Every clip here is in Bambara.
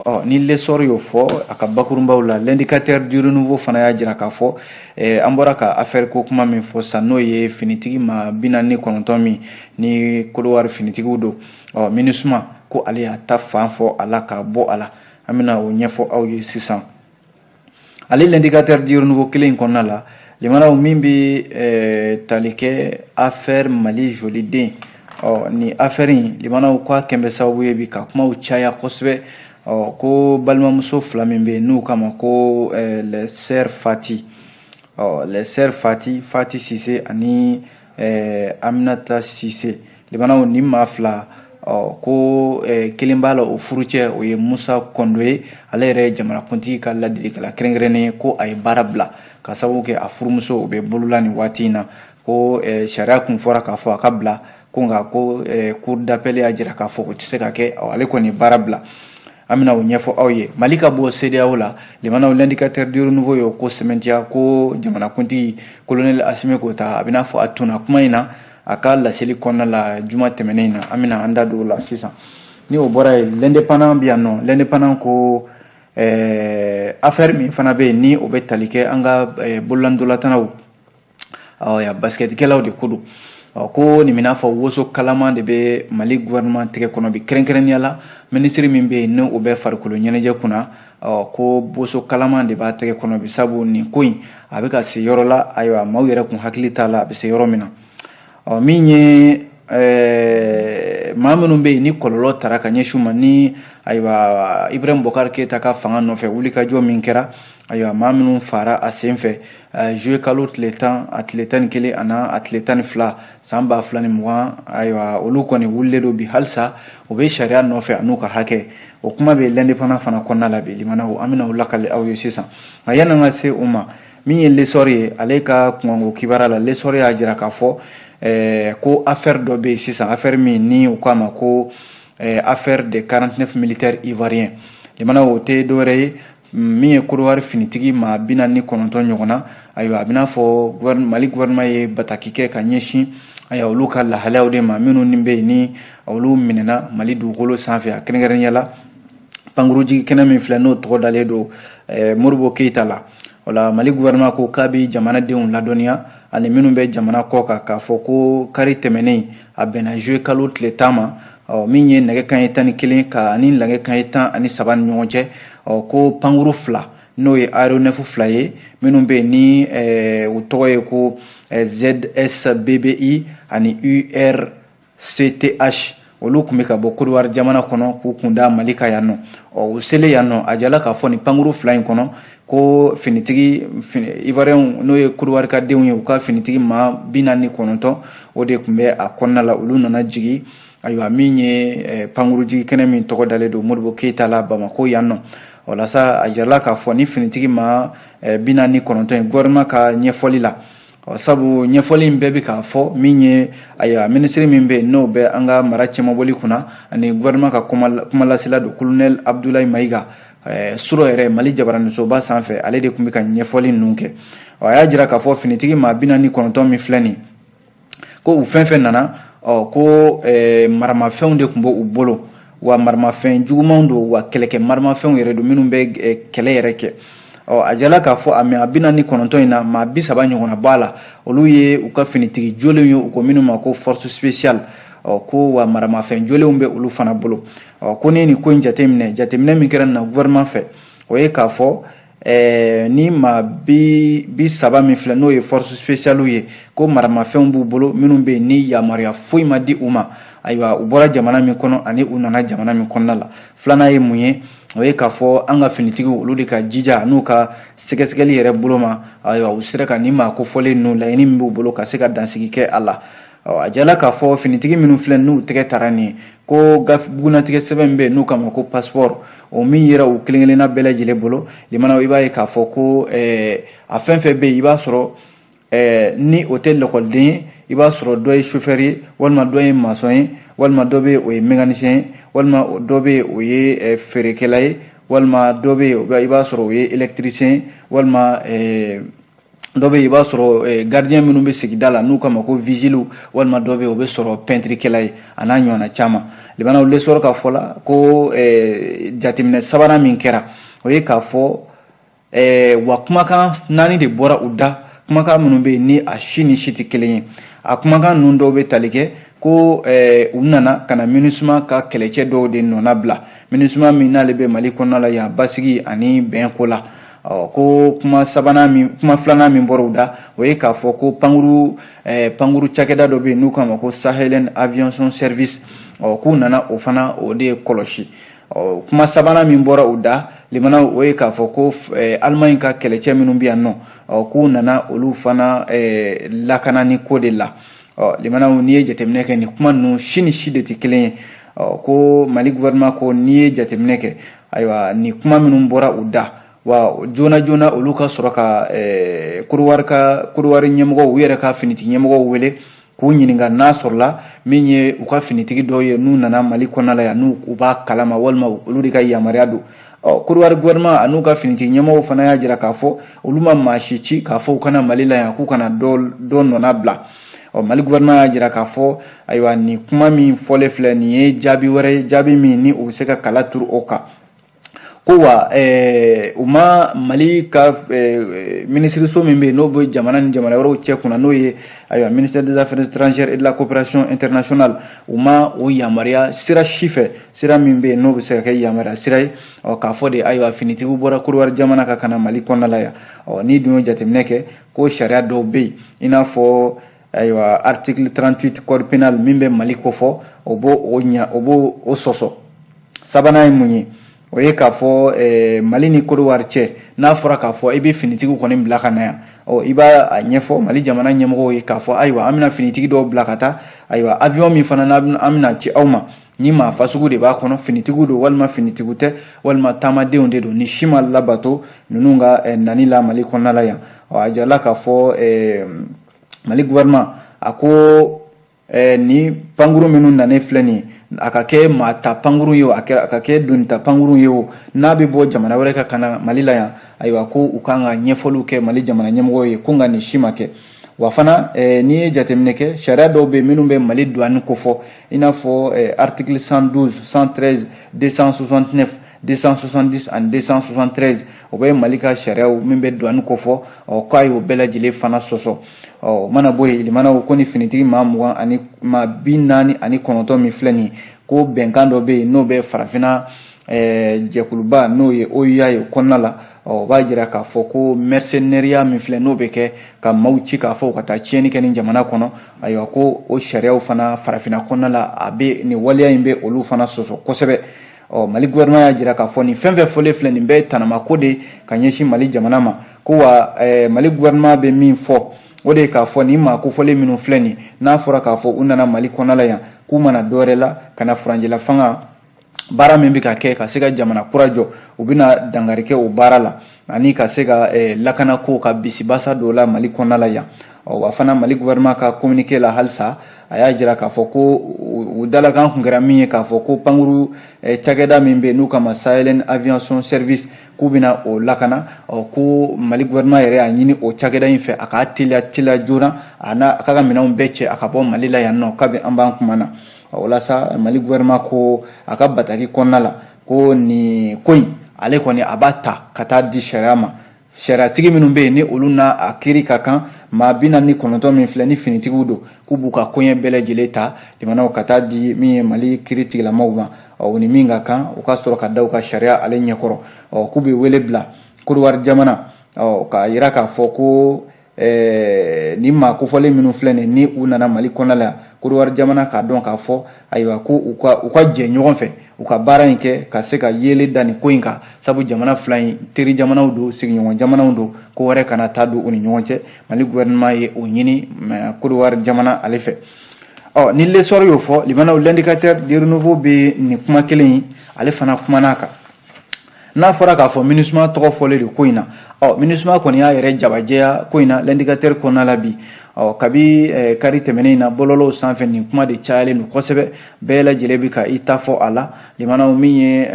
Ɔ, ni L'Essor y'o fɔ a ka bakurunbaw la, L'Indicateur du Renouveau fana y'a jira k'a fɔ an bɔra ka affaire ko kuma min fɔ sisan, n'o ye finitigi ma 49 min ni Kodowari finitigiw don. Ɔ, MINUSMA ko ale y'a ta fan fɔ a la k'a bɔ a la. An bɛna o ɲɛfɔ aw ye sisan. Ale L'Indicateur du Renouveau kelen in kɔnɔna la, limanaw, min bɛ tali kɛ affaire Mali joliden. Ɔ, nin affaire in, limanaw, k'a kɛn bɛ sababu ye bi ka kumaw caya kosɛbɛ. Ɔ, ko balimamuso fila min bɛ yen n'u kama ko les sœurs Fati, ɔ, les sœurs Fati, Fati Sise ani Aminata Sise, limanaw, nin maa fila, ɔ, ko kelen b'a la, o furucɛ, o ye Musa Kɔndo ye. Ale yɛrɛ ye jamanakuntigi ka ladilikɛla kɛrɛnkɛrɛnnen ye. Ko a ye baara bila ka sababu kɛ a furumuso o bɛ bolola nin waati in na. Ko sariya kun fɔra k'a fɔ a ka bila ko, nka ko cour d'appel y'a jira k'a fɔ o tɛ se ka kɛ. Ale kɔni ye baara bila. An bɛna o ɲɛfɔ aw ye. Mali ka bɔ CEDEAO la, limanaw, L'Indicateur du Renouveau y'o ko sɛmɛntiya ko jamanakuntigi colonel Assimi Goïta, a bɛna fɔ a tunna kuma in na a ka laseli kɔnɔna la juma tɛmɛnen in na. An bɛna an da don o la sisan. Ni o bɔra yen, L'Indépendant bɛ yan nɔ. L'Indépendant ko affaire min fana bɛ yen, ni o bɛ tali kɛ an ka bololandolatanaw, ɔ, basketikɛlaw de ko don. Ɔ, ko nin bɛna fɔ woso kalaman de bɛ Mali gouvernement tɛgɛ kɔnɔ bi, kɛrɛnkɛrɛnnenya la minisiri min bɛ yen, ni o bɛ farikolo ɲɛnajɛ kunna. Ɔ, ko woso kalaman de b'a tɛgɛ kɔnɔ bi, sabu nin ko in a bɛ ka se yɔrɔ la, ayiwa, maaw yɛrɛ kun hakili t'a la a bɛ se yɔrɔ min na. Ɔ, min ye maa minnu bɛ yen ni kɔlɔlɔ tara ka ɲɛsin u ma, ni ayiwa Ibrahim Boubacar Keïta ka fanga nɔfɛ wulikajɔ min kɛra, ayiwa, maa minnu fara a sen fɛ juillet kalo tile 10, a tile 11 ani a tile 12 san 2020, ayiwa, olu kɔni wulilen don bi halisa, o bɛ sariya nɔfɛ a n'u ka hakɛ. O kuma bɛ L'Indépendant fana kɔnɔna la bi. Limanaw, an bɛna o lakale aw ye sisan. Nka yanni an ka se o ma, min ye L'Essor ye, ale ka kunkanko kibaruya la, L'Essor y'a jira k'a fɔ ko affaire dɔ bɛ yen sisan, affaire min ni u k'a ma ko affaire des 49 militaires ivoiriens. Limanaw, o tɛ dɔwɛrɛ ye, min ye Kodowari finitigi maa 49 ɲɔgɔn na. Ayiwa, a bɛna fɔ Mali gouvernement ye bataki kɛ ka ɲɛsin, ayiwa, olu ka lahalayaw de ma, minnu ni bɛ yen ni olu minɛna Mali dugukolo sanfɛ, a kɛrɛnkɛrɛnnenya la pankurujigi kɛnɛ min filɛ, n'o tɔgɔ dalen don Modibo Keyita la. O la, Mali gouvernement ko k'a bɛ jamanadenw ladɔnniya ani minnu bɛ jamana kɔ kan k'a fɔ ko kari tɛmɛnen, a bɛnna juillet kalo tile 10 ma, ɔ, min ye nɛgɛ kanɲɛ 11 ka ani nɛgɛ kanɲɛ 13 ni ɲɔgɔn cɛ, ɔ, ko pankuru fila, n'o ye aéronef fila ye, minnu bɛ yen ni u tɔgɔ ye ko ZSBBI ani URCTH, olu tun bɛ ka bɔ Kodowari jamana kɔnɔ k'u kun da Mali kan yan nɔ. Ɔ, u selen yan nɔ, a jala k'a fɔ nin pankuru fila in kɔnɔ ko finitigi ivoiriyɛnw, n'o ye Kodowari ka denw ye, u ka finitigi maa 49, o de tun bɛ a kɔnɔna la. Olu nana jigin, ayiwa, min ye pankurujigi kɛnɛ min tɔgɔ dalen don Modibo Keyita la Bamako yan nɔ. Walasa a jirala k'a fɔ ni finitigi maa 49 ye, gouvernement ka ɲɛfɔli la, ɔ, sabu ɲɛfɔli in bɛɛ bɛ k'a fɔ min ye, ayiwa, minisiri min bɛ yen, n'o bɛ an ka mara cɛmabɔli kunna ani gouvernement ka kumalasela don, colonel Abdoulaye Maïga, suro yɛrɛ Mali jabaraninsoba sanfɛ, ale de tun bɛ ka ɲɛfɔli ninnu kɛ. Ɔ, a y'a jira k'a fɔ finitigi maa 49 min filɛ nin, ko u fɛn fɛn nana, ɔ, ko maramafɛnw de tun b'u bolo, wa maramafɛn jugumanw don, wa kɛlɛkɛ maramafɛnw yɛrɛ don minnu bɛ kɛlɛ yɛrɛ kɛ. Ɔ, a jala k'a fɔ a mɛ a 49 in na, maa 30 ɲɔgɔnna b'a la, olu ye u ka finitigi jolenw ye, u ko minnu ma ko force spéciale. Ɔ, ko wa maramafɛn jolenw bɛ olu fana bolo. Ɔ, ko ni nin ko in jateminɛ, jateminɛ min kɛra nin na gouvernement fɛ, o ye k'a fɔ ni maa 30 min filɛ, n'o ye force spéciale ye, ko maramafɛnw b'u bolo minnu bɛ yen ni yamaruya foyi ma di u ma, ayiwa, u bɔra jamana min kɔnɔ ani u nana jamana min kɔnɔna la. Filanan ye mun ye? O ye k'a fɔ an ka finitigiw, olu de ka jija n'u ka sɛgɛsɛgɛli yɛrɛ bolo ma, ayiwa, u sera ka nin maa kofɔlen ninnu, laɲini min b'u bolo, ka se ka dansigi kɛ a la. A jala k'a fɔ finitigi minnu filɛ, n'u tɛgɛ taara nin ye, ko gafe bugunnatigɛ sɛbɛn min bɛ yen n'u kama ko passeport, o min yera u kelen kelenna bɛɛ lajɛlen bolo, limanaw, i b'a ye k'a fɔ ko a fɛn fɛn bɛ yen, i b'a sɔrɔ ni o tɛ lakɔliden ye, i b'a sɔrɔ dɔ ye chauffeur ye, walima dɔ ye maçon ye, walima dɔ bɛ yen, o ye mécanicien ye, walima dɔ bɛ yen, o ye feerekɛla ye, walima dɔ bɛ yen, i b'a sɔrɔ o ye électricien ye, walima Dɔ bɛ yen, i b'a sɔrɔ gardien minnu bɛ sigida la n'u k'a ma ko vigile, walima dɔ bɛ yen, o bɛ sɔrɔ peinturekɛla ye, a n'a ɲɔgɔnna caman. Limanaw, L'Essor ka fɔ la ko jateminɛ sabanan min kɛra, o ye k'a fɔ wa kumakan naani de bɔra u da, kumakan minnu bɛ yen ni a si ni si tɛ kelen ye. A kumakan ninnu dɔw bɛ tali kɛ ko u nana ka na MINUSMA ka kɛlɛcɛ dɔw de nɔna bila, MINUSMA min n'ale bɛ Mali kɔnɔna la yan basigi ani bɛn ko la. Ɔ, ko kuma sabanan min, kuma filanan min bɔra u da, o ye k'a fɔ ko pankuru cakɛda dɔ bɛ yen n'u k'a ma ko Sahel Aviation Service, ɔ, k'u nana o fana o de kɔlɔsi. Ɔ, kuma sabanan min bɔra u da, limanaw, o ye k'a fɔ ko Allemagne ka kɛlɛcɛ minnu bɛ yan nɔ, ɔ, k'u nana olu fana lakanani ko de la. Ɔ, limanaw, n'i ye jateminɛ kɛ, nin kuma ninnu si ni si de tɛ kelen ye. Ɔ, ko Mali gouvernement ko n'i ye jateminɛ kɛ, ayiwa, nin kuma minnu bɔra u da wa joona joona, olu ka sɔrɔ ka Kodowari ka Kodowari ɲɛmɔgɔw, u yɛrɛ ka finitigi ɲɛmɔgɔw wele k'u ɲininka n'a sɔrɔla min ye u ka finitigi dɔw ye n'u nana Mali kɔnɔna la yan, n'u u b'a kalama walima olu de ka yamaruya don. Ɔ, Kodowari gouvernement an'u ka finitigi ɲɛmɔgɔw fana y'a jira k'a fɔ olu ma maa si ci k'a fɔ u kana Mali la yan, k'u kana dɔ nɔna bila. Ɔ, Mali gouvernement y'a jira k'a fɔ, ayiwa, nin kuma min fɔlen filɛ nin ye, jaabi wɛrɛ ye, jaabi min ni u bɛ se ka kala turu o kan. Ko wa u ma Mali ka minisiriso min bɛ yen n'o bɛ jamana ni jamana wɛrɛw cɛ kunna, n'o ye, ayiwa, ministère des Affaires étrangères et de la coopération internationale, u ma o yamaruya sira si fɛ, sira min bɛ yen n'o bɛ se ka kɛ yamaruya sira ye, ɔ, k'a fɔ de, ayiwa, finitigiw bɔra Kodowari jamana kan ka na Mali kɔnɔna la yan. Ɔ, n'i dun ye jateminɛ kɛ ko sariya dɔw bɛ yen, i n'a fɔ, ayiwa, article 38 code pénal min bɛ Mali kofɔ, o b'o o ɲa, o b'o o sɔsɔ. Sabanan ye mun ye? O ye k'a fɔ Mali ni Kodowari cɛ, n'a fɔra k'a fɔ i bɛ finitigiw kɔni bila ka na yan, ɔ, i b'a a ɲɛfɔ Mali jamana ɲɛmɔgɔw ye k'a fɔ, ayiwa, an bɛna finitigi dɔw bila ka taa, ayiwa, avion min fana n'an bɛna ci aw ma, ni maa fasugu de b'a kɔnɔ, finitigiw don walima finitigiw tɛ walima taamadenw de don, ni si ma labato ninnu ka nani la Mali kɔnɔna la yan. Ɔ, a jirala k'a fɔ Mali gouvernement a ko ni pankuru minnu nanen filɛ nin ye, a ka kɛ maa ta pankuru ye o, a ka kɛ doni ta pankuru ye o, n'a bɛ bɔ jamana wɛrɛ kan ka na Mali la yan, ayiwa, ko u kan ka ɲɛfɔliw kɛ Mali jamana ɲɛmɔgɔw ye, ko nka nin si ma kɛ. Wa fana, n'i ye jateminɛ kɛ, sariya dɔw bɛ yen minnu bɛ Mali douane kofɔ, i n'a fɔ article 112, 113, 269, 270 ani 273, o bɛ Mali ka sariyaw min bɛ douane kofɔ. Ɔ, k'a y'o bɛɛ lajɛlen fana sɔsɔ. Ɔ, o mana bɔ yen, limanaw, ko ni finitigi maa 20 ani maa 49 min filɛ nin ye, ko bɛnkan dɔ bɛ yen n'o bɛ Farafinna jɛkuluba n'o ye OUA ye o kɔnɔna la. Ɔ, o b'a jira k'a fɔ ko mercenaire min filɛ n'o bɛ kɛ ka maaw ci k'a fɔ u ka taa tiɲɛni kɛ nin jamana kɔnɔ, ayiwa, ko o sariyaw fana Farafinna kɔnɔna la, a bɛ nin waleya in bɛ olu fana sɔsɔ kosɛbɛ. Ɔ, Mali gouvernement y'a jira k'a fɔ nin fɛn fɛn fɔlen filɛ nin bɛɛ ye tanamako de ka ɲɛsin Mali jamana ma. Ko wa Mali gouvernement bɛ min fɔ, o de ye k'a fɔ nin maa kofɔlen minnu filɛ nin, n'a fɔra k'a fɔ u nana Mali kɔnɔna la yan, k'u mana dɔwɛrɛ la ka na furancɛla fanga baara min bɛ ka kɛ ka se ka jamana kura jɔ, u bɛna dankari kɛ o baara la ani ka se ka lakanako ka bisibasa don la Mali kɔnɔna la yan. Ɔ, wa fana, Mali gouvernement ka communiqué la halisa, a y'a jira k'a fɔ ko u dalakan kun kɛra min ye, k'a fɔ ko pankuru cakɛda min bɛ yen n'u kama Sahel Aviation Service, k'u bɛna o lakana. Ɔ, ko Mali gouvernement yɛrɛ y'a ɲini o cakɛda in fɛ a k'a teliya teliya joona, a n'a a ka minɛnw bɛɛ cɛ a ka bɔ Mali la yan nɔ kabi an b'an kuma na. O la sa, Mali gouvernement ko a ka bataki kɔnɔna la ko nin ko in, ale kɔni a b'a ta ka taa di sariya ma, sariyatigi minnu bɛ yen ni olu n'a a kiiri ka kan. Maa 49 min filɛ ni finitigiw don, k'u b'u ka koɲɛ bɛɛ lajɛlen ta, limanaw, ka taa di min ye Mali kiiri tigilamaw ma, ɔ, ni min ka kan, u ka sɔrɔ ka da u ka sariya ale ɲɛkɔrɔ. Ɔ, k'u bɛ wele bila Kodowari jamana, ɔ, k'a yira k'a fɔ ko ni maa kofɔlen minnu filɛ nin ni u nana Mali kɔnɔna la, Kodowari jamana k'a dɔn k'a fɔ, ayiwa, ko u ka jɛ ɲɔgɔn fɛ, u ka baara in kɛ ka se ka yeelen da nin ko in kan, sabu jamana fila in teri jamanaw don, sigiɲɔgɔn jamanaw don, ko wɛrɛ kana taa don u ni ɲɔgɔn cɛ. Mali gouvernement ye o ɲini Kodowari jamana ale fɛ. Ɔ, ni L'Essor y'o fɔ, limanaw, L'Indicateur du Renouveau bɛ nin kuma kelen in, ale fana kumana a kan. N'a fɔra k'a fɔ MINUSMA tɔgɔ fɔlen de ko in na, ɔ, MINUSMA kɔni y'a yɛrɛ jabajɛya ko in na L'Indicateur kɔnɔna la bi. Ɔ, Ɔ kabi kari tɛmɛnen in na, bɔlɔlɔw sanfɛ nin kuma de cayalen don kosɛbɛ, bɛɛ lajɛlen bɛ ka i ta fɔ a la. Limanaw, min ye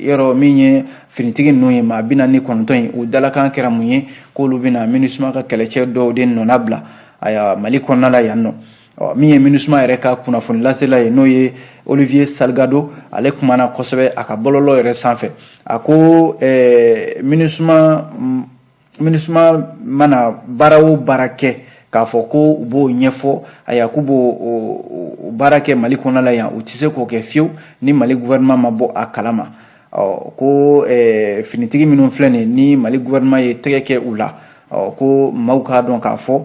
yɔrɔ min ye finitigi ninnu ye, maa 49 in, u dalakan kɛra mun ye? K'olu bɛna MINUSMA ka kɛlɛcɛ dɔw de nɔna bila, ayiwa, Mali kɔnɔna la yan nɔ. Ɔ min ye MINUSMA yɛrɛ ka kunnafoni lasela ye, n'o ye Olivier Salgado, ale kumana kosɛbɛ a ka bɔlɔlɔ yɛrɛ sanfɛ. A ko MINUSMA mana baara o baara kɛ, k'a fɔ ko u b'o ɲɛfɔ, ayiwa, k'u b'o baara kɛ Mali kɔnɔna la yan, u tɛ se k'o kɛ fiyewu ni Mali gouvernement ma bɔ a kalama. Ɔ ko finitigi minnu filɛ nin ni Mali gouvernement ye tɛgɛ kɛ u la, ɔ ko maaw k'a dɔn k'a fɔ,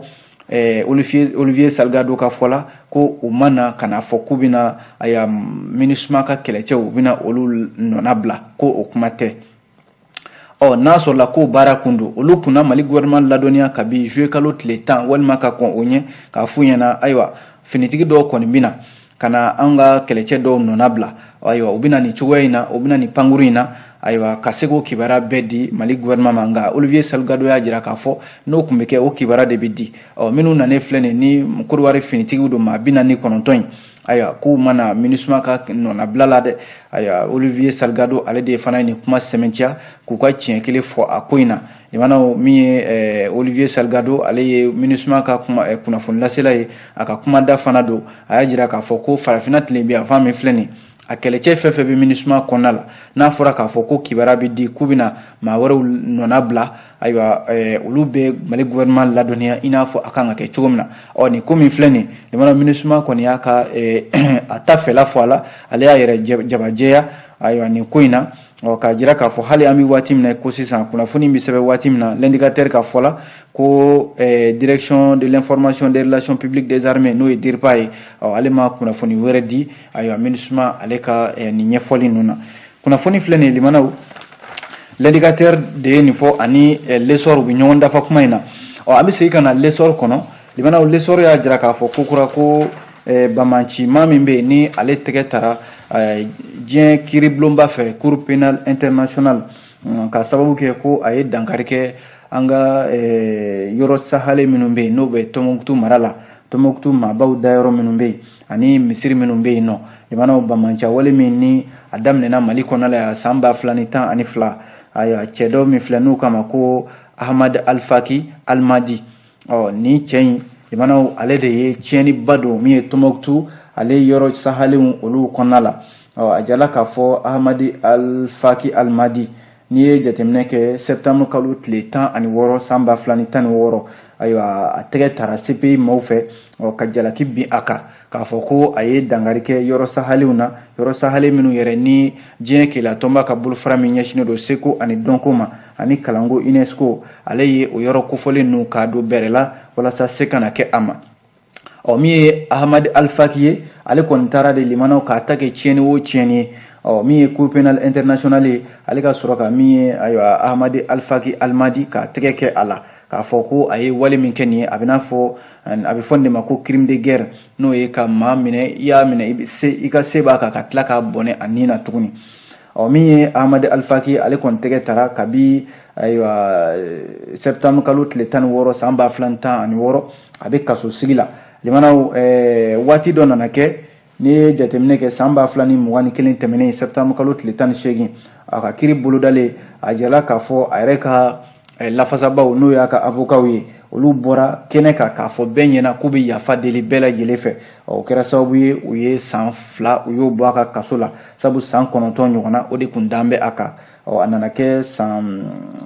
Olivier Salgado ka fɔ la, ko u ma na ka na fɔ k'u bɛna, ayiwa, MINUSMA ka kɛlɛcɛw, u bɛna olu nɔna bila, ko o kuma tɛ. Ɔ n'a sɔrɔla k'o baara kun don, olu kunna Mali gouvernement ladɔnniya kabi juillet kalo tile 10 walima ka kɔn o ɲɛ, k'a f'u ɲɛna, ayiwa, finitigi dɔw kɔni bɛna ka na an ka kɛlɛcɛ dɔw nɔna bila, ayiwa, u bɛna nin cogoya in na, u bɛna nin pankuru in na, ayiwa, ka se k'o kibaruya bɛɛ di Mali gouvernement ma. Nka Olivier Salgado y'a jira k'a fɔ n'o tun bɛ kɛ, o kibaruya de bɛ di. Ɔ minnu nanen filɛ nin ni Kodowari finitigiw don, maa 49 in, ayiwa, k'u mana MINUSMA ka nɔnabila la dɛ. Ayiwa, Olivier Salgado, ale de fana ye nin kuma sɛmɛntiya k'u ka tiɲɛ kelen fɔ a ko in na. Limanaw, min ye Olivier Salgado, ale ye MINUSMA ka kuma kunnafoni lasela ye, a ka kumada fana don. A y'a jira k'a fɔ ko farafinna tilebin yanfan min filɛ nin, a kɛlɛcɛ fɛn fɛn bɛ MINUSMA kɔnɔna la, n'a fɔra k'a fɔ ko kibaruya bɛ di k'u bɛna maa wɛrɛw nɔna bila, ayiwa, olu bɛ Mali gouvernement ladɔnniya i n'a fɔ a kan ka kɛ cogo min na. Ɔ nin ko min filɛ nin, limana, MINUSMA kɔni y'a ka a ta fɛla fɔ a la, ale y'a yɛrɛ jabajɛya, ayiwa, nin ko in na. Ɔ k'a jira k'a fɔ hali an bɛ waati min na ko sisan, kunnafoni bɛ sɛbɛn waati min na, L'Indicateur ka fɔ la ko Direction de l'information des relations publiques des armées, n'o ye DIRPA ye, ɔ ale ma kunnafoni wɛrɛ di, ayiwa, MINUSMA ale ka nin ɲɛfɔli ninnu na. Kunnafoni filɛ nin ye, limanaw, L'Indicateur de ye nin fɔ ani L'Essor, u bɛ ɲɔgɔn dafa kuma in na. Ɔ an bɛ segin ka na L'Essor kɔnɔ. Limanaw, L'Essor y'a jira k'a fɔ kokura ko banbaanci maa min bɛ yen ni ale tɛgɛ tara diɲɛ kiiribulonba fɛ, Cour pénale internationale, ka sababu kɛ ko a ye dankari kɛ an ka yɔrɔ sahalen minnu bɛ yen, n'o bɛ Tɔnbukutu mara la, Tɔnbukutu maabaw dayɔrɔ minnu bɛ yen ani misiri minnu bɛ yen nɔ. Limanaw, banbaanciya wale min ni a daminɛna Mali kɔnɔna la yan san 2012, ayiwa, cɛ dɔ min filɛ n'u kama ko Ahmad Alfaki Almadi, ɔ nin cɛ in, limanaw, ale de ye tiɲɛniba don min ye Tɔnbukutu ale yɔrɔ sahalenw olu kɔnɔna la. Ɔ a jala k'a fɔ Ahmadi Alfaki Almadi, n'i ye jateminɛ kɛ, septembre kalo tile 16 san 2016, ayiwa, a tɛgɛ tara CPI maaw fɛ, ɔ ka jalaki bin a kan k'a fɔ ko a ye dankari kɛ yɔrɔ sahalenw na, yɔrɔ sahalen minnu yɛrɛ ni diɲɛ keleya tɔnba ka bolofara min ɲɛsinnen don seko ani dɔnko ma ani kalanko, UNESCO, ale ye o yɔrɔ kofɔlen ninnu k'a don bɛrɛ la walasa se kana kɛ a ma. Ɔ min ye Ahamadi Alfaki ye, ale kɔni taara de, limanaw, k'a ta kɛ tiɲɛni o tiɲɛni ye. Ɔ min ye Cour pénale internationale ye, ale ka sɔrɔ ka min ye, ayiwa, Ahamadi Alfaki Almadi k'a tɛgɛ kɛ a la k'a fɔ ko a ye wale min kɛ nin ye, a bɛ n'a fɔ a bɛ fɔ nin de ma ko crime de guerre, n'o ye ka maa minɛ, i y'a minɛ, i bɛ se, i ka se b'a kan, ka tila k'a bɔnɛ a nin na tuguni. Ɔ min ye Ahamadi Alfaki, ale kɔni tɛgɛ tara kabi, ayiwa, septembre kalo tile 16 san 2016, a bɛ kaso sigi la. Limanaw, waati dɔ nana kɛ, n'i ye jateminɛ kɛ, san 2021 tɛmɛnen, septembre kalo tile 18, a ka kiiri bolodalen, a jirala k'a fɔ a yɛrɛ ka lafasabaw, n'o y'a ka avocat ye, olu bɔra kɛnɛ kan k'a fɔ bɛɛ ɲɛna k'u bɛ yafa deli bɛɛ lajɛlen fɛ. O kɛra sababu ye u ye san 2, u y'o bɔ a ka kaso la, sabu san 9 ɲɔgɔnna o de kun dan bɛ a kan. Ɔ a nana kɛ san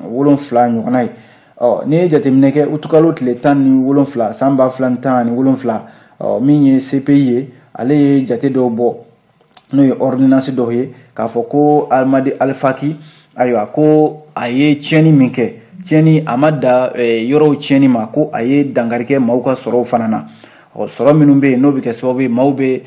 7 ɲɔgɔnna ye. Ɔ n'i ye jateminɛ kɛ, utukalo tile 17 san 2017, ɔ min ye CPI ye, ale ye jate dɔw bɔ, n'o ye ordonnance dɔw ye, k'a fɔ ko Ahamadi Alfaki, ayiwa, ko a ye tiɲɛni min kɛ, tiɲɛni a ma da yɔrɔw tiɲɛni ma, ko a ye dankari kɛ maaw ka sɔrɔw fana na. Ɔ sɔrɔ minnu bɛ yen, n'o bɛ kɛ sababu ye maaw bɛ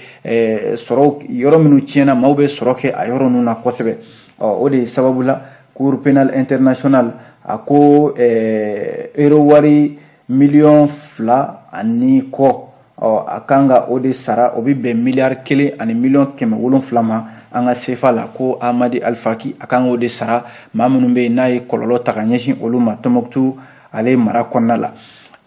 sɔrɔ, yɔrɔ minnu tiɲɛna, maaw bɛ sɔrɔ kɛ a yɔrɔ ninnu na kosɛbɛ. Ɔ o de sababu la, Cour pénale internationale a ko euro wari miliyɔn 2 ani kɔ, ɔ a kan ka o de sara, o bɛ bɛn miliyari 1 ani miliyɔn 700 ma an ka sefa la, ko Ahamadi Alfaki a kan k'o de sara maa minnu bɛ yen n'a ye kɔlɔlɔ ta ka ɲɛsin olu ma Tɔnbukutu ale mara kɔnɔna la.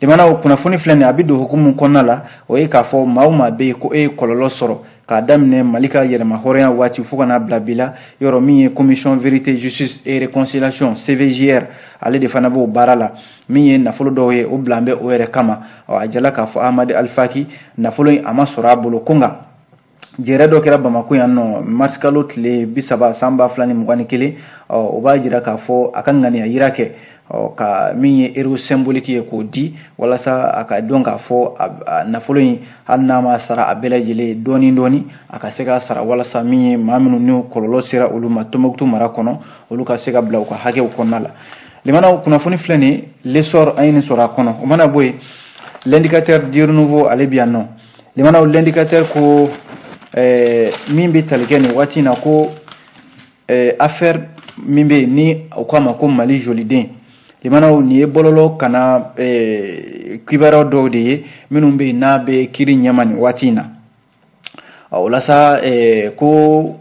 Limanaw, kunnafoni filɛ nin, a bɛ don hukumu kɔnɔna la. O ye k'a fɔ maa o maa bɛ yen ko e ye kɔlɔlɔ sɔrɔ k'a daminɛ Mali ka yɛrɛma hɔrɔnya waati fo ka n'a bila bi la, yɔrɔ min ye Commission vérité, justice et réconciliation, CVJR, ale de fana b'o baara la. Min ye nafolo dɔw ye, o bila an bɛ o yɛrɛ kama. Ɔ, a jala k'a fɔ Ahmadi Alifaki, nafolo in a ma sɔrɔ a bolo ko, nka jɛrɛ dɔ kɛra Bamakɔ yan nɔ marisikalo tile 30 san 2021. Ɔ, o b'a jira k'a fɔ a ka ŋaniya yira kɛ, ɔ, ka min ye euro symbolique ye k'o di walasa a ka dɔn k'a fɔ a nafolo in, hali n'a ma sara a bɛɛ lajɛlen, dɔɔni dɔɔni a ka se k'a sara, walasa min ye maa minnu ni kɔlɔlɔ sera olu ma Tɔnbukutu mara kɔnɔ, olu ka se ka bila u ka hakɛw kɔnɔna la. Limanaw, kunnafoni filɛ nin, L'Essor, an ye nin sɔrɔ a kɔnɔ. O mana bɔ yen, L'Indicateur du Renouveau, ale bi yan nɔ. Limanaw, L'Indicateur ko min bɛ tali kɛ nin waati in na, ko affaire min bɛ yen ni u k'a ma ko Mali joliden. Limanaw, nin ye bɔlɔlɔ kana kibaruya dɔw de ye minnu bɛ yen n'a bɛ kiiri ɲɛma nin waati in na. O la sa, ko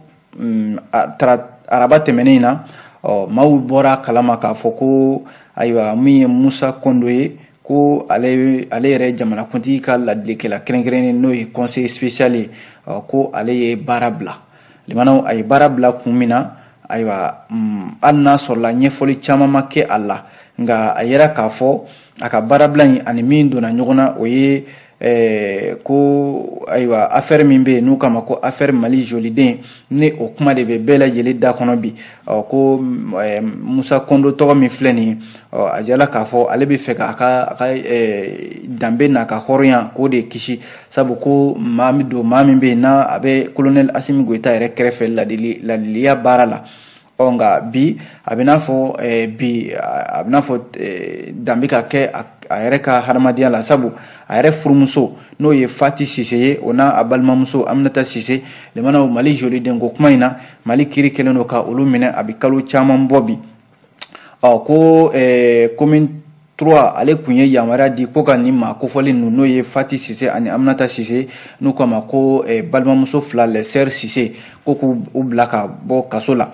araba tɛmɛnen in na, ɔ, maaw bɔra kalama k'a fɔ ko ayiwa, min ye Musa Kondo ye, ko ale yɛrɛ jamanakuntigi ka ladilikɛla kɛrɛnkɛrɛnnen, n'o ye conseiller spécial ye, ko ale ye baara bila. Limanaw, a ye baara bila kun min na, ayiwa, hali n'a sɔrɔla ɲɛfɔli caman ma kɛ a la, nka a yera k'a fɔ a ka baarabila in ani min donna ɲɔgɔn na, o ye ko ayiwa, affaire min bɛ yen n'u k'a ma ko affaire Mali joliden, ni o kuma de bɛ bɛɛ lajɛlen da kɔnɔ bi. Ɔ, ko Musa Kondo tɔgɔ min filɛ nin ye, ɔ, a jala k'a fɔ ale bɛ fɛ k'a ka danbe n'a ka hɔrɔnya k'o de kisi, sabu ko maa min don, maa min bɛ yen n'a a bɛ colonel Asimi Goyita yɛrɛ kɛrɛfɛ ladili ladiliya baara la. Ɔ, nka bi a bɛ n'a fɔ bi a bɛ n'a fɔ danbe ka kɛ a yɛrɛ ka hadamadenya la, sabu a yɛrɛ furumuso, n'o ye Fati Sise ye, o n'a a balimamuso Aminata Sise. Limanaw, Mali joliden ko kuma in na, Mali kiiri kɛlen don ka olu minɛ, a bɛ kalo caman bɔ bi. Ɔ, ko commune 3, ale kun ye yamaruya di ko ka nin maa kofɔlen ninnu, n'o ye Fati Sise ani Aminata Sise, n'u k'a ma ko balimamuso fila, les sœurs Sise, ko k'u bila ka bɔ kaso la.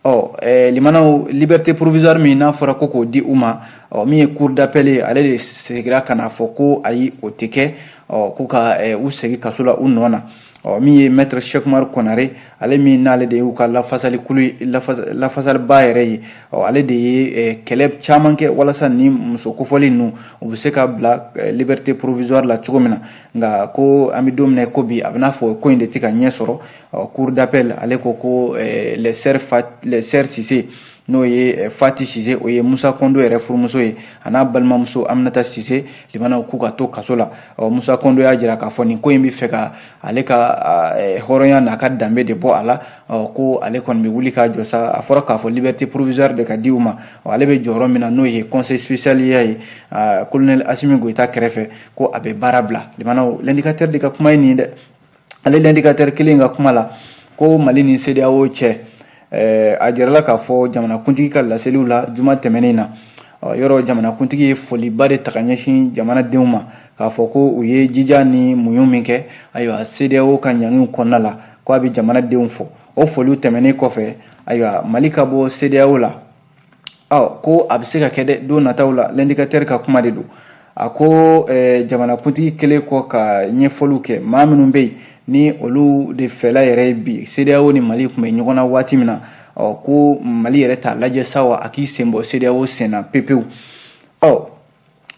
Ɔ, limanaw, liberté provisoire min n'a fɔra ko k'o di u ma, ɔ, min ye cour d'appel ye, ale de seginna ka na fɔ ko ayi, o tɛ kɛ, ɔ, ko ka u segin kaso la u nɔ na. Ɔ, min ye maître Cheikh Umar Konare, ale min n'ale de y'u ka lafasali kulu lafasaliba yɛrɛ ye, ɔ, ale de ye kɛlɛ caman kɛ walasa ni muso kofɔlen ninnu u bɛ se ka bila liberté provisoire la cogo min na. Nka ko an bɛ don min na ko bi, a bɛ n'a fɔ ko in de tɛ ka ɲɛ sɔrɔ. Ɔ, cour d'appel, ale ko ko les sœurs Sise, n'o ye Fati Sise, o ye Musa Kondo yɛrɛ furumuso ye, a n'a balimamuso Aminata Sise, limanaw, k'u ka to kaso la. Ɔ, Musa Kondo y'a jira k'a fɔ nin ko in bɛ fɛ ka ale ka hɔrɔnya n'a ka danbe de bɔ a la. Ɔ, ko ale kɔni bɛ wuli k'a jɔ sa. A fɔra k'a fɔ liberté provisoire de ka di u ma. Ɔ, ale bɛ jɔyɔrɔ min na, n'o ye conseil spécial ye colonel Asimi Goyita kɛrɛfɛ, ko a bɛ baara bila. Limanaw, L'indicateur de ka kuma ye nin ye dɛ. Ale L'indicateur kelen ka kuma la, ko Mali ni CEDEAO cɛ, a jirala k'a fɔ jamanakuntigi ka laseliw la juma tɛmɛnen na, yɔrɔ jamanakuntigi ye foliba de ta ka ɲɛsin jamanadenw ma, k'a fɔ ko u ye jija ni muɲu min kɛ, ayiwa, CEDEAO ka ɲangiw kɔnɔna la, ko a bɛ jamanadenw fo. O foliw tɛmɛnen kɔfɛ, ayiwa, Mali ka bɔ CEDEAO la, ɔ, ko a bɛ se ka kɛ dɛ don nataw la. L'indicateur ka kuma de don. A ko jamanakuntigi kɛlen kɔ ka ɲɛfɔliw kɛ, maa minnu bɛ yen ni olu de fɛla yɛrɛ ye bi, CEDEAO ni Mali tun bɛ ɲɔgɔn na waati min na, ɔ, ko Mali yɛrɛ t'a lajɛ sa wa, a k'i sen bɔ CEDEAO sen na pepewu. Ɔ,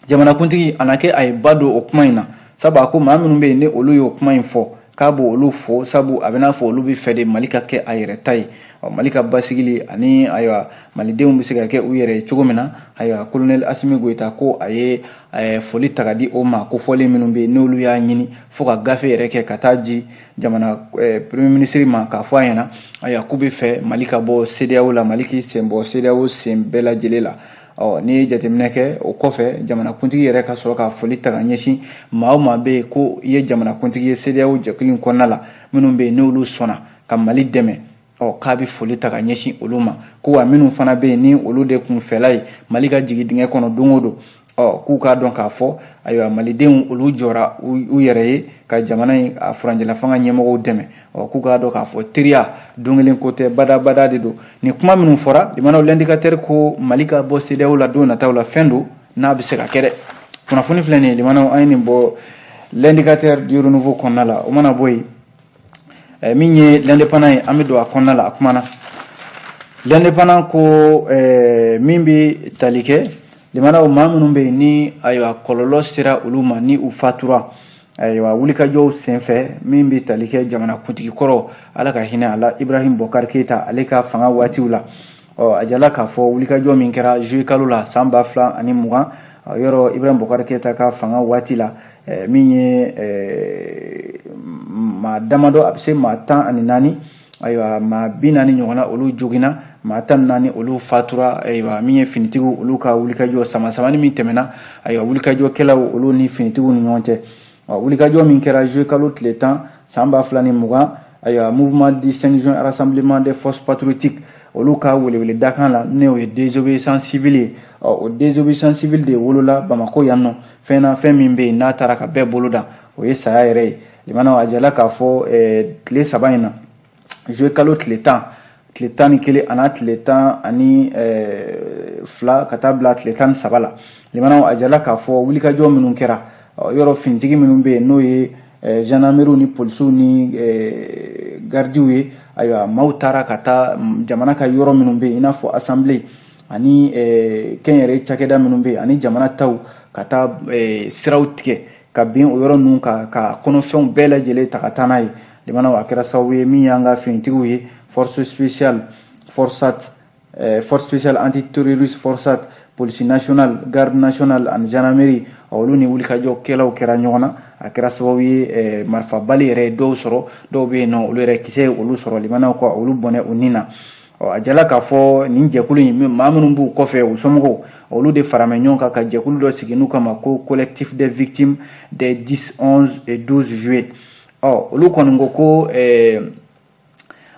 jamanakuntigi a na kɛ a ye ba don o kuma in na, sabu a ko maa minnu bɛ yen ni olu y'o kuma in fɔ, k'a b'o fo, sabu a bɛ n'a fɔ olu bɛ fɛ de Mali ka kɛ a yɛrɛ ta ye. Ɔ, Mali ka basigili ani ayiwa, malidenw bɛ se ka kɛ u yɛrɛ ye cogo min na. Ayiwa, colonel Asimi Goyita ko a ye foli ta ka di o ma ko fɔlen minnu bɛ yen n'olu y'a ɲini fo ka gafe yɛrɛ kɛ ka taa di jamana premier ministre ma, k'a fɔ a ɲɛna, ayiwa, k'u bɛ fɛ Mali ka bɔ CEDEAO la, Mali k'i sen bɔ CEDEAO sen bɛɛ lajɛlen la. Ɔ, n'i ye jateminɛ kɛ, o kɔfɛ jamanakuntigi yɛrɛ ka sɔrɔ ka foli ta ka ɲɛsin maa o maa bɛ yen ko i ye jamanakuntigi ye CEDEAO jɛkulu in kɔnɔna la, minnu bɛ yen n'olu sɔnna ka Mali dɛmɛ, ɔ, k'a bɛ foli ta ka ɲɛsin olu ma. Ko wa minnu fana bɛ yen ni olu de kun fɛla ye Mali ka jigin dingɛ kɔnɔ don o don, ɔ, k'u k'a dɔn k'a fɔ ayiwa, malidenw olu jɔra u yɛrɛ ye ka jamana in a furancɛla fanga ɲɛmɔgɔw dɛmɛ. Ɔ, k'u k'a dɔn k'a fɔ teriya don kelen ko tɛ, badabada de don. Nin kuma minnu fɔra, limanaw, L'indicateur ko Mali ka bɔ CEDEAO la don nataw la, fɛn don n'a bɛ se ka kɛ dɛ. Kunnafoni filɛ nin ye, limanaw, an ye nin bɔ L'Indicateur du Renouveau kɔnɔna la. O mana bɔ yen, min ye L'Indépendant ye, an bɛ don a kɔnɔna la. A kumana L'Indépendant ko min bɛ tali kɛ, limanaw, maa minnu bɛ yen ni ayiwa kɔlɔlɔ sera olu ma, ni u fatura ayiwa wulikajɔw senfɛ, min bɛ tali kɛ jamanakuntigi kɔrɔ, Ala ka hinɛ a la, Ibrahim Bɔkari Keyita, ale ka fanga waatiw la. Ɔ a jala k'a fɔ wulikajɔ min kɛra juillet kalo la san 2020, yɔrɔ Ibrahim Bɔkari Keyita ka fanga waati la, min ye maa damadɔ, a bɛ se maa 14, ayiwa maa 40 ɲɔgɔnna olu joginna, maa 14 olu fatura. Ayiwa, min ye finitigiw olu ka wulikajɔ sama-samani min tɛmɛna, ayiwa wulikajɔkɛlaw olu ni finitigiw ni ɲɔgɔn cɛ, wulikajɔ min kɛra juillet kalo tile 10 san 2020, ayiwa Mouvement du 5 juin Rassemblement des forces patriotiques olu ka welewele dakan la, n'o ye désobéissance civile ye. Ɔ o désobéissance civile de wolola Bamakɔ yan nɔ. Fɛn na, fɛn min bɛ yen n'a taara ka bɛɛ bolo dan, o ye saya yɛrɛ ye. Limanaw, a jala k'a fɔ tile 3 in na, juillet kalo tile 10, tile 11 an'a tile 12 ka taa bila tile 13 la, limanaw, a jala k'a fɔ wulikajɔ minnu kɛra yɔrɔ, finitigi minnu bɛ yen n'o ye gendarmerie ni polisiw ni gardiw ye, ayiwa maaw taara ka taa jamana ka yɔrɔ minnu bɛ yen, i n'a fɔ assemblée ani kɛnyɛrɛye cakɛda minnu bɛ yen ani jamana taw, ka taa siraw tigɛ ka bin o yɔrɔ ninnu kan, ka kɔnɔfɛnw bɛɛ lajɛlen ta ka taa n'a ye. Limanaw, a kɛra sababu ye min y'an ka finitigiw ye, force spéciale FORSAT, force spéciale antiterroriste FORSAT, police nationale, garde nationale ani gendarmerie, olu ni wulikajɔkɛlaw kɛra ɲɔgɔn na. A kɛra sababu ye marifabali yɛrɛ ye dɔw sɔrɔ, dɔw bɛ yen nɔ olu yɛrɛ kisɛ ye olu sɔrɔ. Limanaw kɔ, olu bɔnɛ u ni na. Ɔ a jala k'a fɔ nin jɛkulu in, maa minnu b'u kɔfɛ, u somɔgɔw, olu de faramɛ ɲɔgɔn kan ka jɛkulu dɔ sigi n'u kama ko Collectif des victimes des 10, 11 et 12 juillet. Ɔ olu kɔni ko ko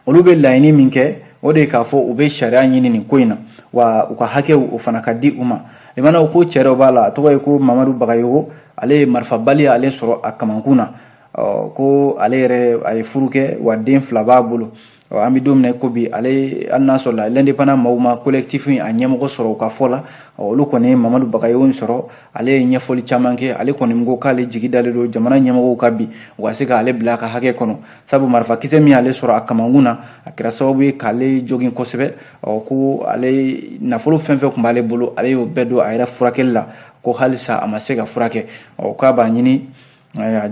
olu bɛ laɲini min kɛ, o de ye k'a fɔ u bɛ sariya ɲini nin ko in na, wa u ka hakɛw o fana ka di u ma. Limanaw, ko cɛ dɔ b'a la, a tɔgɔ ye ko Mamadu Bagayogo, ale ye marifabali ale sɔrɔ a kamankun na. Ɔ ko ale yɛrɛ a ye furu kɛ, wa den 2 b'a bolo. Ɔ an bɛ don min na ko bi, ale hali n'a sɔrɔ la L'Indépendant maaw ma collectif in a ɲɛmɔgɔ sɔrɔ u ka fɔ la, olu kɔni ye Mamadu Bagayogo in sɔrɔ. Ale ye ɲɛfɔli caman kɛ. Ale kɔni ko k'ale jigi dalen don jamana ɲɛmɔgɔw ka bi u ka se k'ale bila a ka hakɛ kɔnɔ, sabu marifakisɛ min y'ale sɔrɔ a kamankun na, a kɛra sababu ye k'ale jogin kosɛbɛ. Ɔ ko ale nafolo fɛn fɛn tun b'ale bolo, ale y'o bɛɛ don a yɛrɛ furakɛli la, ko halisa a ma se ka furakɛ. Ɔ k'a b'a ɲini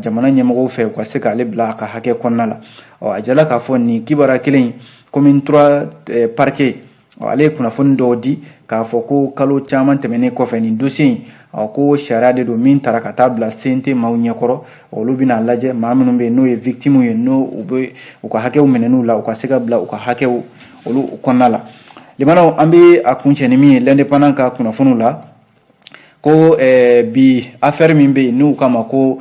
jamana ɲɛmɔgɔw fɛ u ka se k'ale bila a ka hakɛ kɔnɔna la. Ɔ a jala k'a fɔ nin kibaruya kelen in, commune 3 parquet, ale ye kunnafoni dɔw di k'a fɔ ko kalo caman tɛmɛnen kɔfɛ, nin dossier in, ɔ ko sariya de don min taara ka taa bila CNT maaw ɲɛkɔrɔ. Olu bɛna lajɛ maa minnu bɛ yen n'o ye victime ye, n'o u bɛ u ka hakɛw minɛn'u la, u ka se ka bila u ka hakɛw olu kɔnɔna la. Limanaw, an bɛ a kuncɛ ni min ye L'Indépendant ka kunnafoniw la, ko bi affaire min bɛ yen n'u kama ko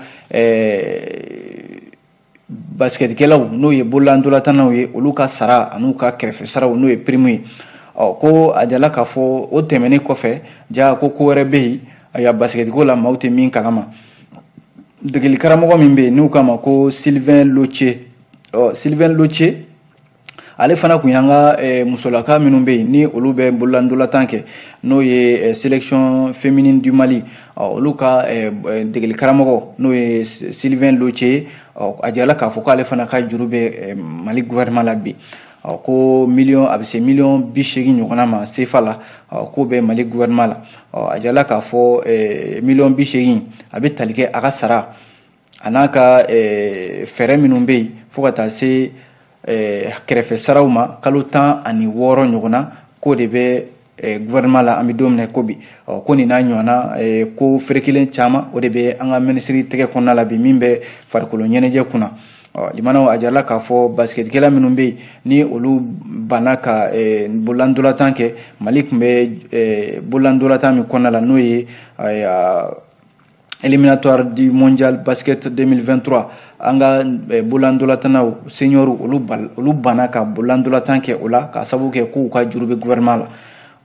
basketikɛlaw, n'o ye bololandolatanaw ye, olu ka sara an'u ka kɛrɛfɛ saraw, n'o ye prime ye. Ɔ ko a jala k'a fɔ o tɛmɛnen kɔfɛ, ja ko ko wɛrɛ bɛ yen, ayiwa basikɛtiko la maaw tɛ min kalama. Degeli karamɔgɔ min bɛ yen n'u kama ko Sylvain Loce, ɔ Sylvain Loce ale fana tun y'an ka musolaka minnu bɛ yen ni olu bɛ bololandolatan kɛ, n'o ye sélection féminine du Mali, olu ka degeli karamɔgɔ, n'o ye Sylvain Loce ye. A jirala k'a fɔ k'ale fana ka juru bɛ Mali gouvernement la bi, ko miliyɔn a bɛ se miliyɔn 80 ɲɔgɔnna ma CFA la, k'o bɛ Mali gouvernement la. A jirala k'a fɔ miliyɔn 80 a bɛ tali kɛ a ka sara a n'a ka fɛɛrɛ minnu bɛ yen, fo ka taa se kɛrɛfɛ saraw ma, kalo 16 ɲɔgɔnna, k'o de bɛ gouvernement la an bɛ don min na ko bi. Ko nin n'a ɲɔgɔnna ko ferekelen caman, o de bɛ an ka minisiri tɛgɛ kɔnɔna la bi, min bɛ farikolo ɲɛnajɛ kunna. Limanaw, a jirala k'a fɔ basikɛtikɛla minnu bɛ yen ni olu banna ka bololandolatan kɛ, Mali tun bɛ bololandolatan min kɔnɔna la, n'o ye éliminatoire du mondial basket 2023, an ka bololandolatanaw senior, olu banna ka bololandolatan kɛ o la, k'a sababu kɛ k'u ka juru bɛ gouvernement la.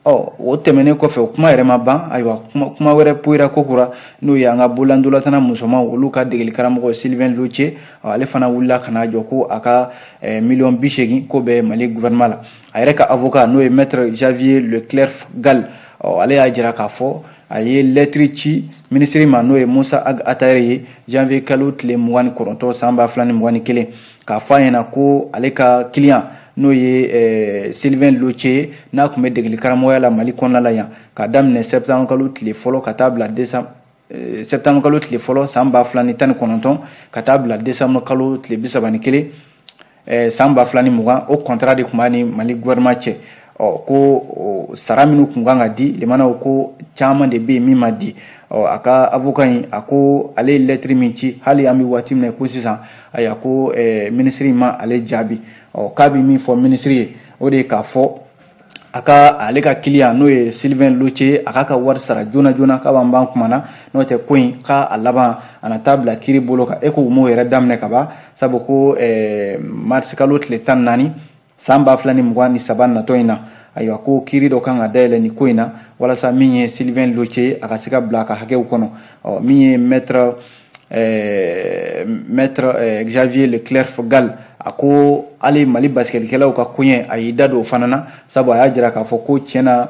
Ɔ o tɛmɛnen kɔfɛ, o kuma yɛrɛ ma ban, ayiwa kuma wɛrɛ poyira kokura, n'o ye an ka bololandolatan musomanw olu ka degeli karamɔgɔ Sylvain Loce, ale fana wulila ka n'a jɔ ko a ka miliyɔn 80 ko bɛ Mali gouvernement la. A yɛrɛ ka avocat, n'o ye maître Xavier Leclerc Gall, ale y'a jira k'a fɔ A ye lɛtiri ci minisiri ma, n'o ye Musa Ag Attaher ye, janvier kalo tile 29 san 2021, k'a fɔ a ɲɛna ko ale ka client, n'o ye Sylvain Loce ye, n'a tun bɛ degeli karamɔgɔya la Mali kɔnɔna la yan k'a daminɛ septembre kalo tile fɔlɔ ka taa bila décembre, septembre kalo tile fɔlɔ san 2019 ka taa bila décembre kalo tile 31 san 2020, o contrat de tun b'a ni Mali gouvernement cɛ. Ɔ ko sara minnu tun kan ka di limanaw, ko caman de bɛ yen min ma di. Ɔ a ka avocat in, a ko ale ye lɛtiri min ci, hali an bɛ waati min na ko sisan, ayiwa, ko minisiri ma ale jaabi. Ɔ k'a bɛ min fɔ minisiri ye, o de ye k'a fɔ a ka ale ka client, n'o ye Sylvain Loce ye, a k'a ka wari sara joona joona, k'a b'an ban kuma na, n'o tɛ ko in k'a a laban a na taa bila kiiri bolo kan. E ko u m'o yɛrɛ daminɛ ka ban, sabu ko marisi kalo tile 14 san 2023 natɔ in na, ayiwa, ko kiiri dɔ kan ka dayɛlɛ nin ko in na, walasa min ye Sylvain Loce ye, a ka se ka bila a ka hakɛw kɔnɔ. Ɔ min ye maître Xavier Leclerc Gall, a ko hali Mali basikɛlikɛlaw ka koɲɛ, a y'i da don o fana na, sabu a y'a jira k'a fɔ ko tiɲɛna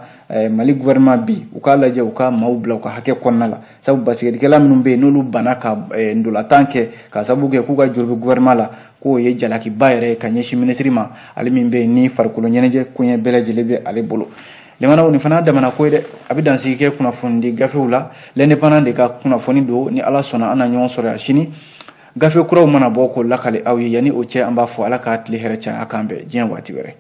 Mali gouvernement bi, u k'a lajɛ u ka maaw bila u ka hakɛ kɔnɔna la, sabu basikɛlikɛla minnu bɛ yen, n'olu banna ka ndolatan kɛ k'a sababu kɛ k'u ka juru bɛ gouvernement la, k'o ye jalakiba yɛrɛ ye ka ɲɛsin minisiri ma, ale min bɛ yen ni farikolo ɲɛnajɛ koɲɛ bɛɛ lajɛlen bɛ ale bolo. Limanaw, nin fana damana ko ye dɛ. A bɛ dansigi kɛ kunnafonidi gafew la. L'Indépendant de ka kunnafoni don. Ni Ala sɔnna, an na ɲɔgɔn sɔrɔ yan sini, gafe kuraw mana bɔ, k'o lakale aw ye. Yanni o cɛ, an b'a fɔ Ala k'a tile hɛrɛ caya k'an bɛn diɲɛ waati wɛrɛ.